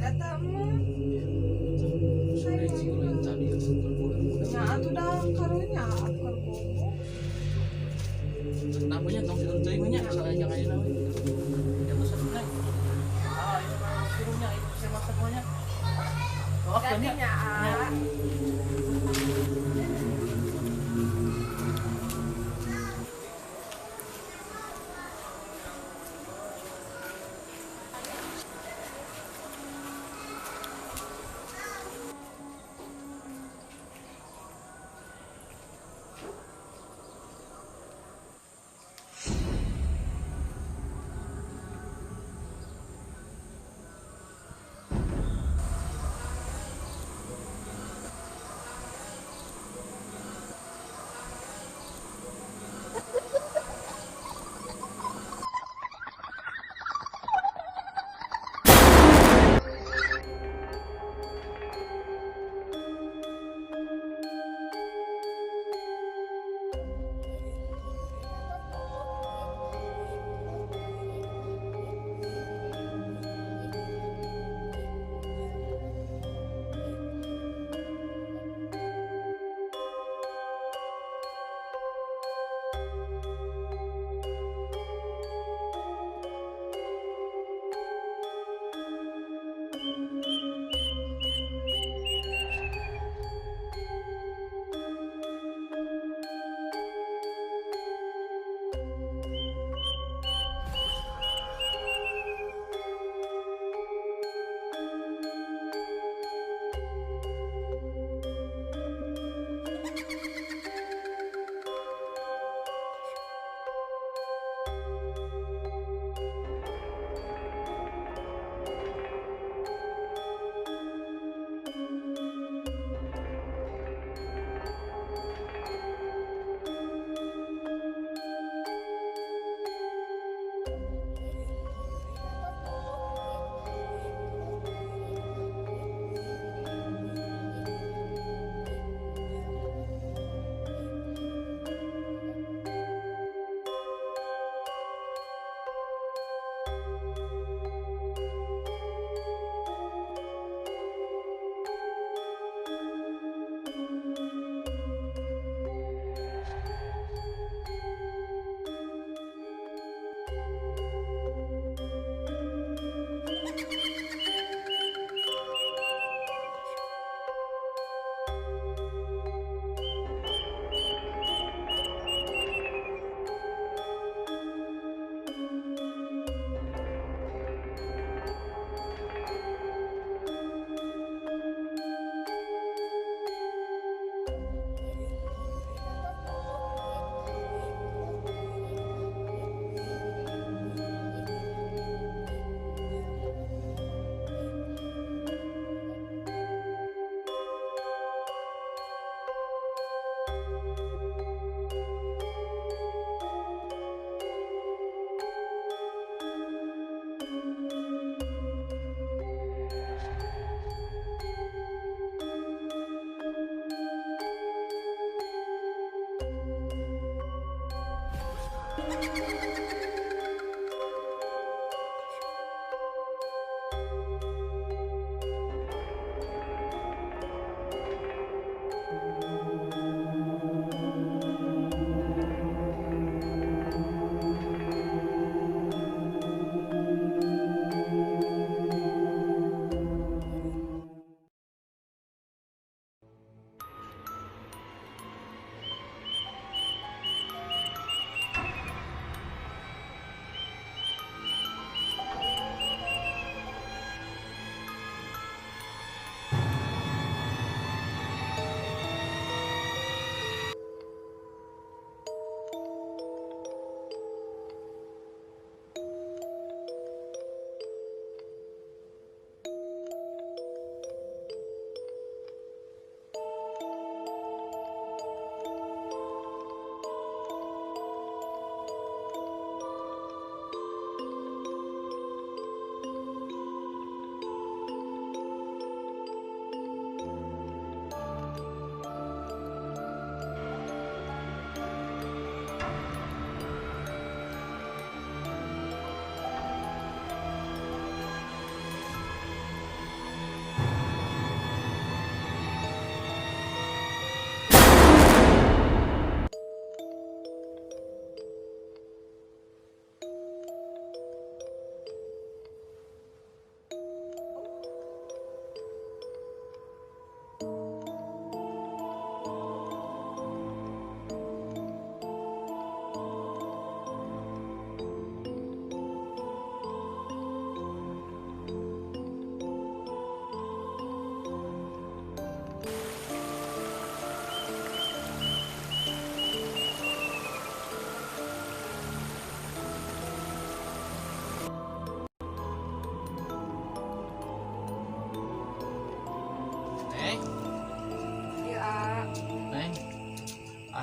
Eta mah. Sore sih lain tadi keur. Nya atuh da karunya keur bobo. Namanya tong tidur teuing nya soalnya jangan ayeuna we. Ya tuh satu. Ah, ini mah suruhnya itu saya masak semuanya. Oh, Ganti nya. Nya.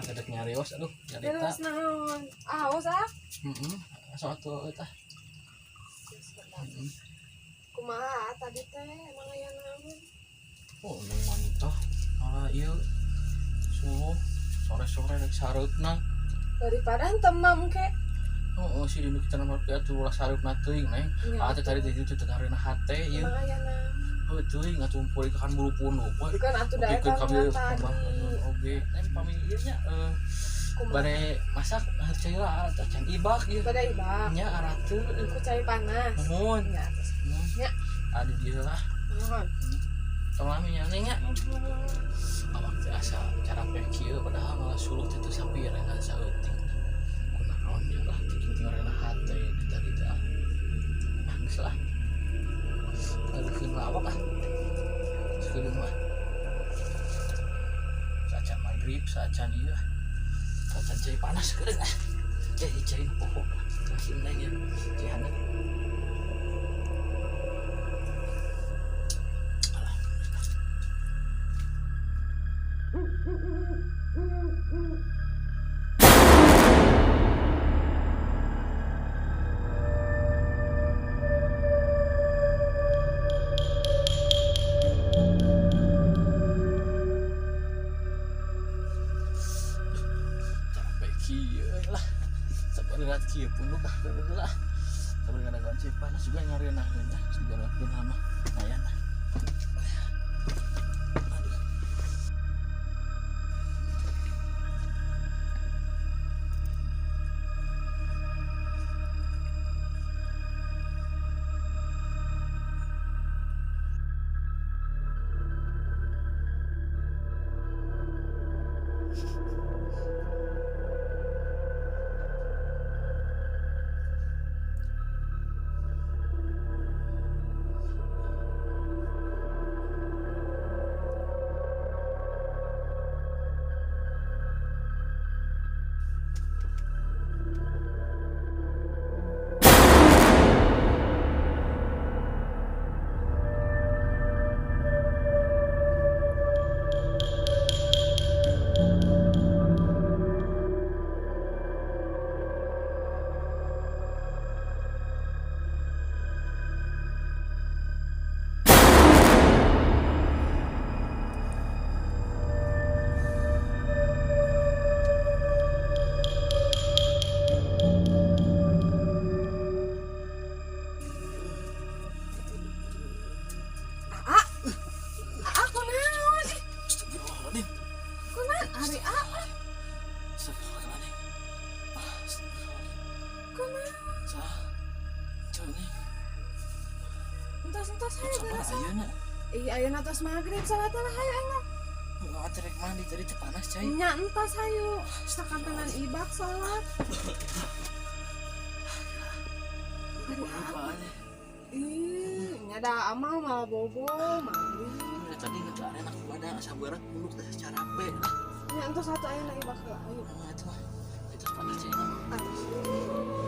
Teh nyarios aduh nyarita. Terus naon? Aos ah. Heeh. Asa atuh eta. Kumaha tadi teh emang aya naon? Oh, nang mantah. Malah ieu suluh sore-sore rek sareupna. Daripada temam ke. Oh, si dinu kita nomor atuh ulah sareupna teuing neng. Ah teh tadi teh teu ngareuna hate ieu. Emang aya naon? Heuh teuing atuh poe kan bulu punduk we. Bukan atuh da eta tadi. Oge, neng pami ieu nya bare masak cai lah can ibak ieu. Bade ibak. Nya arate ku cai panas. Nuhun. Nya. Nya. Adi dieu lah. Nuhun. Tong lami nya neng nya. Awak teh asa cara kieu padahal malah suluh teh teu sapirengan saeutik. Kunaon nya lah teu ngareuna hate tadi teh. Ah geus lah. Aduh, awak ah. Sekedeung mah. Sacan maghrib, sacan ieu. Sacan cai panas sekedeung ah. Cai pokok lah. Kasih neng ya. Cai hangat. Alah. Lah sabar kieu punduk ah lah sabar ngadagoan cai panas juga ngareunahkeun ah sigarakeun mah lumayan lah. Aduh. Entos hayu beres. Ih, ayeuna tos maghrib salat lah hayu ayeuna. Enggak cerek mandi tadi teh panas cai. Nya entos hayu. Sakantenan ibak salat. Aduh, ih, nya da amal malah bobo maghrib. Tadi geus enak badan asa berat muluk teh carape lah. Nya entos atuh ayeuna ibak heula hayu. Nah, itu mah. Itu panas cai. Atos.